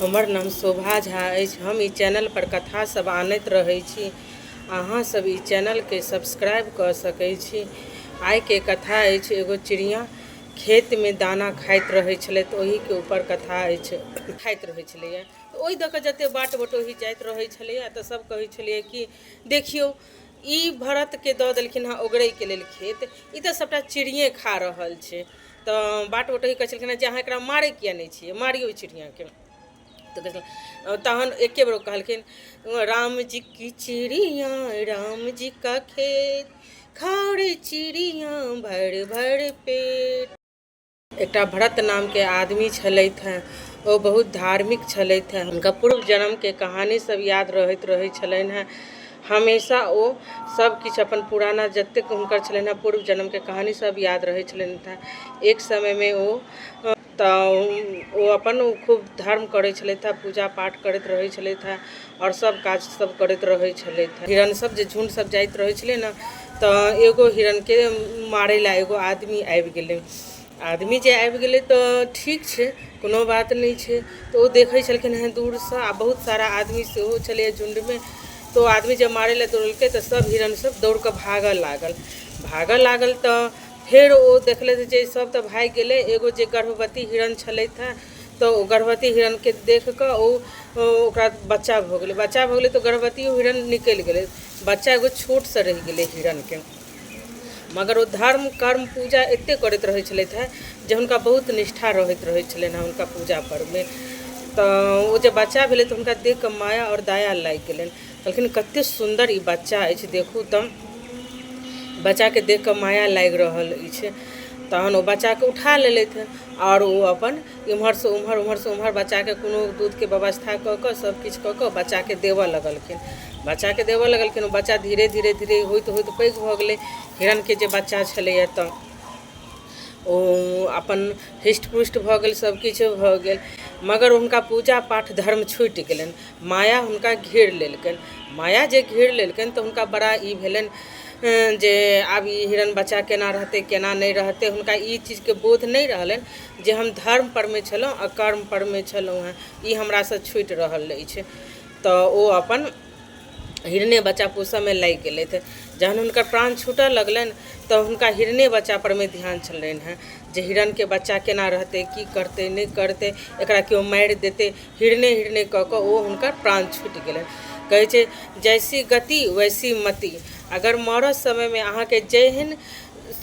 हमर नाम शोभा झा अछि। हम ई चैनल पर कथा सब आनैत रहै छी। अहाँ सब ई चैनल के सब्सक्राइब क सकै छी। आइ के कथा अछि एगो चिड़िया खेत में दाना खाइत रहै छलै त ओही के ऊपर कथा अछि। खाइत रहै छलैया त ओहि द के जते बाट बटोही जाइत रहै छलैया त सब कहै छलैया कि देखियौ ई भरत के द देलखिन हँ ओगरै के लेल खेत, ई त सबटा चिड़िये खा रहल छै। तऽ बाट बटोही कहै छलखिन जे अहाँ एकरा मारै किए नहि छियै, मारियौ ओहि चिड़ियाँके। तऽ कहै छलखिन, तहन एके बेर ओ कहलखिन, राम जी की चिड़िया राम जी का खेत, खाओ रे चिड़िया भरि भरि पेट। एकटा भरत नामके आदमी छलथि हेँ, ओ बहुत धार्मिक छलथि हेँ। हुनका पूर्व जन्मके कहानी सब याद रहैत रहै छलनि हेँ। हमेशा ओ सब किछु अपन पुराना जतेक हुनकर छलनि हेँ पूर्व जन्मके कहानी सब याद रहै छलनि हेँ। एक समयमे ओ तऽ ओ अपन खूब धर्म करै छलथि हेँ, पूजा पाठ करैत रहै छलथि हेँ आओर सब काज सब करैत रहै छलथि हेँ। हिरण सब जे झुण्ड सब जाइत रहै छलै ने तऽ एगो हिरणके मारै लए एगो आदमी आबि गेलै। आदमी जे आबि गेलै तऽ ठीक छै, कोनो बात नहि छै। तऽ ओ देखै छलखिन हेँ दूरसँ आ बहुत सारा आदमी सेहो छलैए झुण्डमे। तऽ ओ आदमी जब मारै लए दौड़लकै तऽ सभ हिरण सभ दौड़ कऽ भागऽ लागल। भागऽ लागल तऽ फेर ओ देखलथि जे सभ तऽ भागि गेलै, एगो जे गर्भवती हिरण छलथि हेँ तऽ ओ गर्भवती हिरणके देख कऽ ओ ओकरा बच्चा भऽ गेलै। बच्चा भऽ गेलै तऽ गर्भवतियो हिरण निकलि गेलै, बच्चा एगो छोटसँ रहि गेलै हिरणके। मगर ओ धर्म कर्म पूजा एतेक करैत रहै छलथि हेँ जे हुनका बहुत निष्ठा रहैत रहै छलनि हेँ हुनका पूजा परमे। तऽ ओ जे बच्चा भेलै तऽ हुनका देख कऽ माया आओर दया लागि गेलनि। कहलखिन कतेक सुन्दर ई बच्चा अछि, देखू तऽ बच्चाके देख कऽ माया लागि रहल अछि। तहन ओ बच्चाके उठा लेलथि आओर ओ अपन एम्हरसँ ओम्हर ओम्हरसँ ओम्हर बच्चाके कोनो दूधके व्यवस्था कऽ कऽ सभकिछु कऽ कऽ बच्चाके देबऽ लगलखिन। बच्चाके देबऽ लगलखिन, ओ बच्चा धीरे धीरे धीरे होइत होइत पैघ भऽ गेलै। हिरणके जे बच्चा छलैए तऽ ओ अपन हृष्ट पुष्ट भऽ गेल, सभकिछु भऽ गेल, मगर हुनका पूजा पाठ धर्म छुटि गेलनि। माया हुनका घेर लेलकनि। माया जे घेर लेलकनि तऽ हुनका बड़ा ई भेलनि जे आब ई हिरण बच्चा केना रहतै, केना नहि रहतै। हुनका ई चीजके बोध नहि रहलनि जे हम धर्मपरमे छलहुँ आ कर्मपरमे छलहुँ हेँ, ई हमरासँ छुटि रहल अछि। तऽ ओ अपन हिरणे बच्चा पोसऽमे लागि गेलथि। जहन हुनकर प्राण छूटऽ लगलनि तऽ हुनका हिरणे बच्चा परमे ध्यान छलनि हेँ जे हिरणके बच्चा केना रहतै, की करतै, नहि करतै, एकरा केओ मारि देतै। हिरणे हिरणे कऽ कऽ ओ हुनकर प्राण छूटि गेलनि। कहै छै जैसी गति वैसी मति। अगर मरऽ समयमे अहाँके जेहन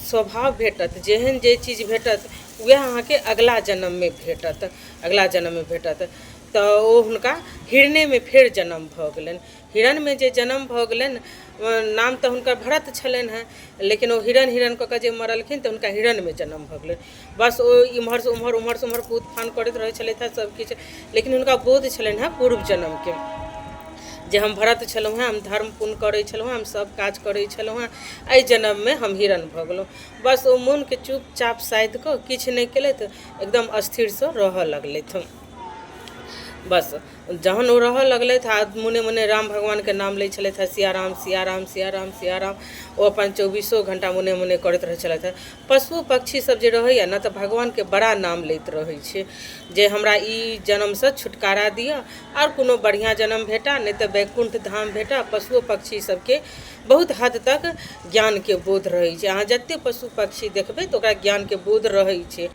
स्वभाव भेटत, जेहन जे चीज भेटत, उएह अहाँके अगिला जन्ममे भेटत, अगिला जन्ममे भेटत। तऽ ओ हुनका हिरनेमे फेर जन्म भऽ गेलनि। हिरणमे जे जन्म भऽ गेलनि, नाम तऽ हुनकर भरत छलनि हेँ, लेकिन ओ हिरण हिरण कऽ कऽ जे मरलखिन तऽ हुनका हिरणमे जन्म भऽ गेलनि। बस ओ एम्हरसँ ओम्हर ओम्हरसँ ओम्हर कूद फान करैत रहै छलथि हेँ सभकिछु, लेकिन हुनका बोध छलनि हेँ पूर्व जन्मके जे हम भरत छलहुँ हेँ, हम धर्म पुण्य करै छलहुँ हेँ, हम सभ काज करै छलहुँ हेँ, एहि जन्ममे हम हिरण भऽ गेलहुँ। बस ओ मोनके चुपचाप साधि कऽ किछु नहि केलथि, एकदम स्थिरसँ रहऽ लगलथि। बस जहन ओ रहऽ लगलथि आ मोने मोने राम भगवानके नाम लै छलथि हँ, सिया राम सिया राम सिया राम सिया राम। ओ अपन चौबीसो घण्टा मोने मोने करैत रहै छलथि हँ। पशुओ पक्षी सब जे रहैए ने तऽ भगवानके बड़ा नाम लैत रहै छै जे हमरा ई जन्मसँ छुटकारा दिअ आओर कोनो बढ़िआँ जन्म भेटय, नहि तऽ वैकुण्ठ धाम भेटय। पशुओ पक्षी सबके बहुत हद तक ज्ञानके बोध रहै छै। अहाँ जते पशु पक्षी देखबै तऽ ओकरा ज्ञानके बोध रहै छै।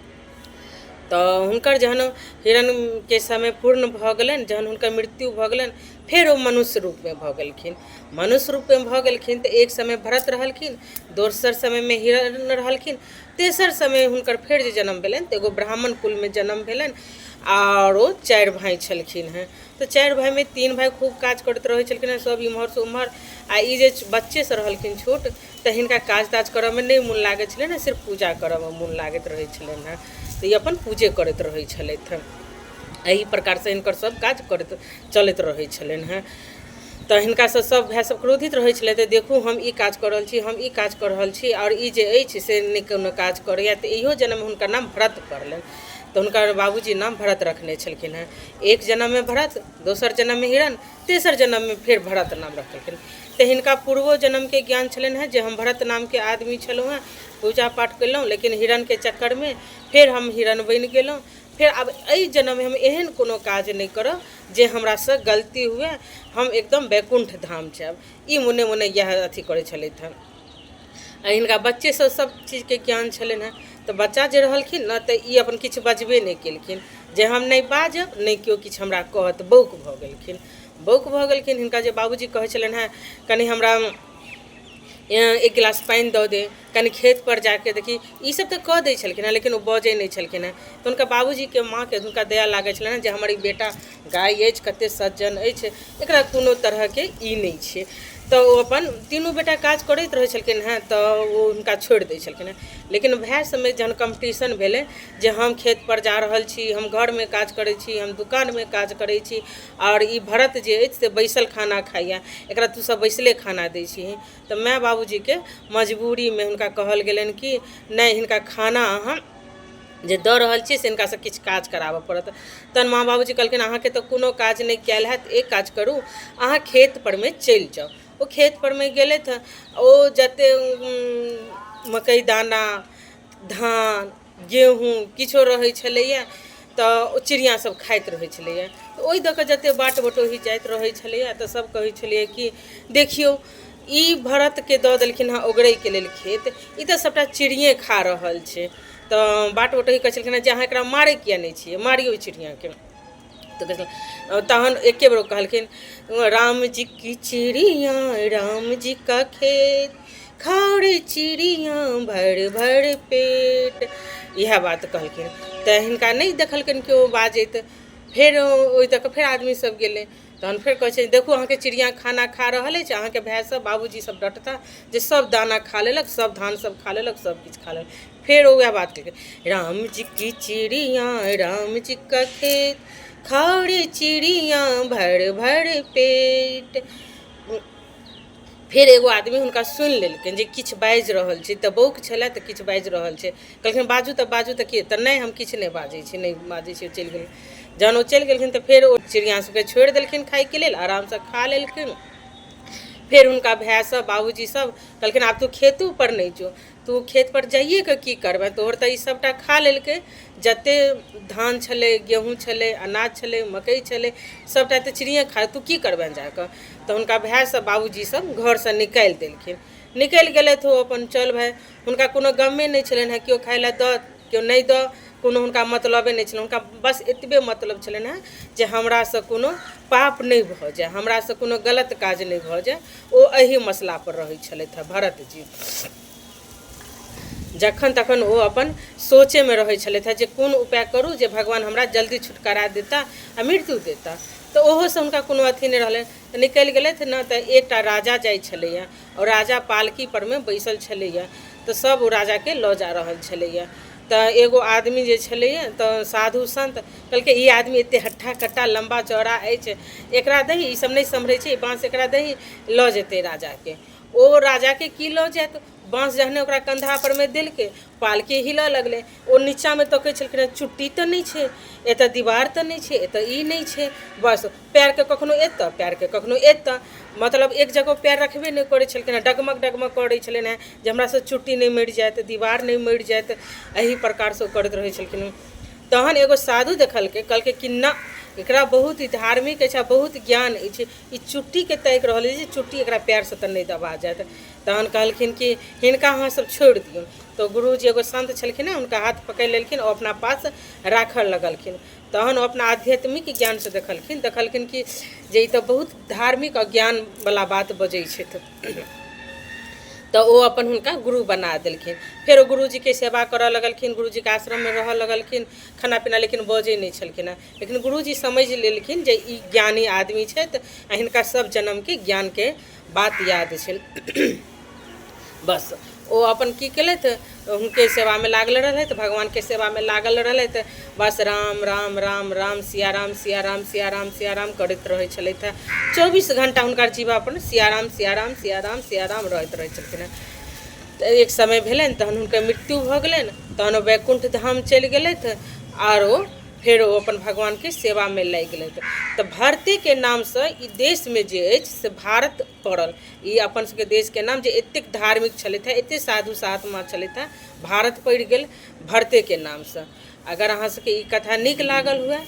तऽ हुनकर जहन हिरणके समय पूर्ण भऽ गेलनि, जहन हुनकर मृत्यु भऽ गेलनि, फेर ओ मनुष्य रूपमे भऽ गेलखिन। मनुष्य रूपमे भऽ गेलखिन तऽ एक समय भरत रहलखिन, दोसर समयमे हिरण रहलखिन, तेसर समय हुनकर फेर जे जन्म भेलनि तऽ एगो ब्राह्मण कुलमे जन्म भेलनि आओर ओ चारि भाय छलखिन हेँ। तऽ चारि भायमे तीन भाय खूब काज करैत रहै छलखिन हेँ सब इम्हरसँ उम्हर, आ ई जे बच्चेसँ रहलखिन छोट तऽ हिनका काज ताज करऽमे नहि मोन लागै छलनि हेँ, सिर्फ पूजा करऽमे मोन लागैत रहै छलनि हेँ। तऽ ई अपन पूजे करैत रहै छलथि हेँ। एहि प्रकारसँ हिनकर सब काज करैत चलैत रहै छलनि हेँ। तऽ हिनकासँ सब भाय सब क्रोधित रहै छलथि जे देखू हम ई काज कऽ रहल छी, हम ई काज कऽ रहल छी आओर ई जे अछि से नहि कोनो काज करैए। तऽ इहो जन्ममे हुनकर नाम भरत पड़लनि। तऽ हुनकर बाबूजी नाम भरत रखने छलखिन हेँ। एक जन्ममे भरत, दोसर जन्ममे हिरण, तेसर जन्ममे फेर भरत नाम रखलखिन। तऽ हिनका पूर्वो जन्मके ज्ञान छलनि हेँ जे हम भरत नामके आदमी छलहुँ हेँ, पूजा पाठ केलहुँ, लेकिन हिरणके चक्करमे फेर हम हिरण बनि गेलहुँ। फेर आब एहि जन्ममे हम एहन कोनो काज नहि करब जे हमरासँ गलती हुए, हम एकदम वैकुण्ठ धाम जायब। ई मोने मोने इएह अथी करै छलथि हँ। आ हिनका बच्चेसँ सभ चीजके ज्ञान छलनि हेँ। तऽ बच्चा जे रहलखिन ने तऽ ई अपन किछु बजबे नहि केलखिन जे हम नहि बाजब, नहि केओ किछु हमरा कहत। बौक भऽ गेलखिन, बौक भऽ गेलखिन। हिनका जे बाबूजी कहै छलनि हेँ कनि हमरा एक गिलास पानि दऽ दे, कनि खेतपर जा कऽ देखी, ईसभ तऽ कऽ दै छलखिन हेँ, लेकिन ओ बजै नहि छलखिन हेँ। तऽ हुनका बाबूजीके माँके हुनका दया लागै छलनि हेँ जे हमर ई बेटा गाय अछि, कतेक सज्जन अछि, एकरा कोनो तरहके ई नहि छै। तऽ ओ अपन तीनू बेटा काज करैत रहै छलखिन हेँ, तऽ ओ हुनका छोड़ि दै छलखिन हेँ। लेकिन भाय सभमे जहन कम्पटिशन भेलै जे हम खेतपर जा रहल छी, हम घरमे काज करै छी, हम दोकानमे काज करै छी, आओर ई भरत जे अछि से बैसल खाना खाइए, एकरा तू सभ बैसले खाना दै छिही, तऽ माय बाबूजीके मजबूरीमे हुनका कहल गेलनि कि नहि, हिनका खाना अहाँ जे दऽ रहल छियै से हिनकासँ किछु काज कराबऽ पड़त। तहन माँ बाबूजी कहलखिन अहाँके तऽ कोनो काज नहि कयल हैत, एक काज करू, अहाँ खेत परमे चलि जाउ। ओ खेत परमे गेलथि, ओ जते मकइ दाना, धान, गेहूँ किछो रहै छलैए तऽ ओ चिड़िया सब खाइत रहै छलैए। तऽ ओहि दऽ कऽ जते बाट बटोही जाइत रहै छलैए तऽ सब कहै छलैए कि देखियौ, ई भरतके दऽ देलखिन हँ ओगरैके लेल खेत, ई तऽ सभटा चिड़िये खा रहल छै। तऽ बाट बटोही कहै छलखिन हँ जे अहाँ एकरा मारै किए नहि छियै, मारियौ ओहि चिड़ियाके। तऽ कहै छलखिन, तहन एके बेर ओ कहलखिन, राम जी की चिड़िया राम जी का खेत, खाओ रे चिड़िया भरि भरि पेट। इएह बात कहलखिन। तऽ हिनका नहि देखलखिन केओ बाजैत। फेर ओहि दऽ कऽ फेर आदमी सब गेलै, तहन फेर कहै छै देखू, अहाँके चिड़िया खाना खा रहल अछि, अहाँके भाय सब बाबूजी सब डँटता जे सब दाना खा लेलक, सब धान सब खा लेलक, सब किछु खा लेलक। फेर ओ वएह बात केलकै, राम जी की चिड़िया राम जी का खेत, खाओ रे चिड़िया भरि भरि पेट। फेर एगो आदमी हुनका सुनि लेलकनि जे किछु बाजि रहल छै। तऽ बौक छलै तऽ किछु बाजि रहल छै। कहलखिन बाजू तऽ, बाजू तऽ। की तऽ नहि, हम किछु नहि बाजै छी, नहि बाजै छी। चलि गेल। जहन ओ चलि गेलखिन तऽ फेर ओ चिड़िया सबके छोड़ि देलखिन खाइके लेल, आरामसँ खा लेलखिन। फेर हुनका भाय सब बाबूजी सब कहलखिन आब तू खेतो पर नहि जो, तू खेत पर जाइए कऽ की करबै, तोहर तऽ ई सभटा खा लेलकै, जते धान छलै, गेहूँ छलै, अनाज छलै, मकइ छलै, सभटा तऽ चिड़िये खा, तू की करबनि जाकऽ। तऽ हुनका भाय सब बाबूजी सब घरसँ निकालि देलखिन। निकलि गेलथि ओ अपन, चल भाय। हुनका कोनो गमे नहि छलनि हेँ, केओ खाइ लए दऽ, केओ नहि दऽ, कोनो हुनका मतलबे नहि छलनि। हुनका बस एतबे मतलब छलनि हेँ जे हमरासँ कोनो पाप नहि भऽ जाय, हमरासँ कोनो गलत काज नहि भऽ जाय। ओ एहि मसलापर रहै छलथि हेँ भरत जी। जखन तखन ओ अपन सोचेमे रहै छलथि हेँ जे कोन उपाय करू जे भगवान हमरा जल्दी छुटकारा देता आ मृत्यु देता। तऽ ओहोसँ हुनका कोनो अथी नहि रहलनि, तऽ निकलि गेलथि ने। तऽ एकटा राजा जाइ छलैए आओर राजा पालकी परमे बैसल छलैए, तऽ सभ ओ राजाके लऽ जा रहल छलैए। तऽ एगो आदमी जे छलैए तऽ साधु सन्त कहलकै ई आदमी एतेक हट्ठा कट्ठा लम्बा चौड़ा अछि, एकरा दही, ई सब नहि सम्हरै छै, बाँस एकरा दही, लऽ जेतै राजाके। ओ राजाके की लऽ जायत? बाँस जहने ओकरा कन्धा परमे देलकै, पालकी हिलऽ लगलै। ओ नीचाँमे तकै छलखिन हेँ, चुट्टी तऽ नहि छै एतऽ, दीवार तऽ नहि छै एतऽ, ई नहि छै। बस पएरके कखनो एतऽ, पएरके कखनो एतऽ, मतलब एक जगह पएर रखबे नहि करै छलखिन हेँ। डगमग डगमग करै छलनि हेँ जे हमरासँ चुट्टी नहि मरि जायत, दीवार नहि मरि जायत। एहि प्रकारसँ ओ करैत रहै छलखिन हेँ। तहन एगो साधु देखलकै, कहलकै कि ना, एकरा बहुत ही धार्मिक अछि आ बहुत ज्ञान अछि, ई चुट्टीके ताकि रहल अछि जे चुट्टी एकरा पएरसँ तऽ नहि दबा जायत। तहन कहलखिन कि हिनका अहाँ सब छोड़ि दियौन। तऽ गुरुजी एगो सन्त छलखिन हेँ, हुनका हाथ पकड़ि लेलखिन, ओ अपना पास राखऽ लगलखिन। तहन ओ अपना आध्यात्मिक ज्ञानसँ देखलखिन, देखलखिन कि जे ई तऽ बहुत धार्मिक आओर ज्ञानवला बात बजै छथि। तऽ ओ अपन हुनका गुरु बना देलखिन। फेर ओ गुरुजीके सेवा करऽ लगलखिन, गुरुजीके आश्रममे रहऽ लगलखिन। खाना पीना, लेकिन बजै नहि छलखिन हेँ। लेकिन गुरुजी समझि लेलखिन जे ई ज्ञानी आदमी छथि आ हिनका सब जन्मके ज्ञानके बात याद छनि। बस ओ अपन की केलथि, हुनके सेवामे लागल रहलथि, भगवानके सेवामे लागल रहलथि। बस राम राम राम राम, सिया राम सिया राम सिया राम सिया राम करैत रहै छलथि हेँ। 24 घण्टा हुनकर जीवा अपन सिया राम सिया राम सिया राम सिया राम रहैत रहै छलखिन हेँ। तऽ एक समय भेलनि, तहन हुनकर मृत्यु भऽ गेलनि। तहन ओ वैकुण्ठ धाम चलि गेलथि आर ओ फेर ओ अपन भगवानके सेवामे लागि गेलथि। तऽ भरतेके नामसँ ई देशमे जे अछि से भारत पड़ल। ई अपन सबके देशके नाम जे एतेक धार्मिक छलथि हेँ, एतेक साधु महात्मा छलथि हेँ, भारत पड़ि गेल भरतेके नामसँ। अगर अहाँ सबके ई कथा नीक लागल हुए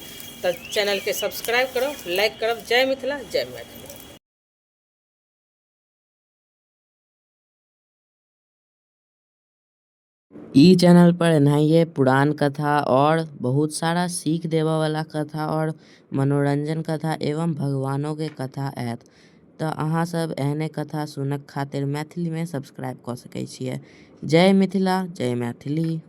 तऽ चैनलके सब्सक्राइब करब, लाइक करब। जय मिथिला, जय मैथिली। ई चैनल पर एनाहिए पुरान कथा और बहुत सारा सीख देबे वाला कथा और मनोरंजन कथा एवं भगवानो के कथा आएत। त आहां सब एहने कथा सुनक खातिर मैथिली में सब्सक्राइब क सके छिये। जय मिथिला, जय मैथिली।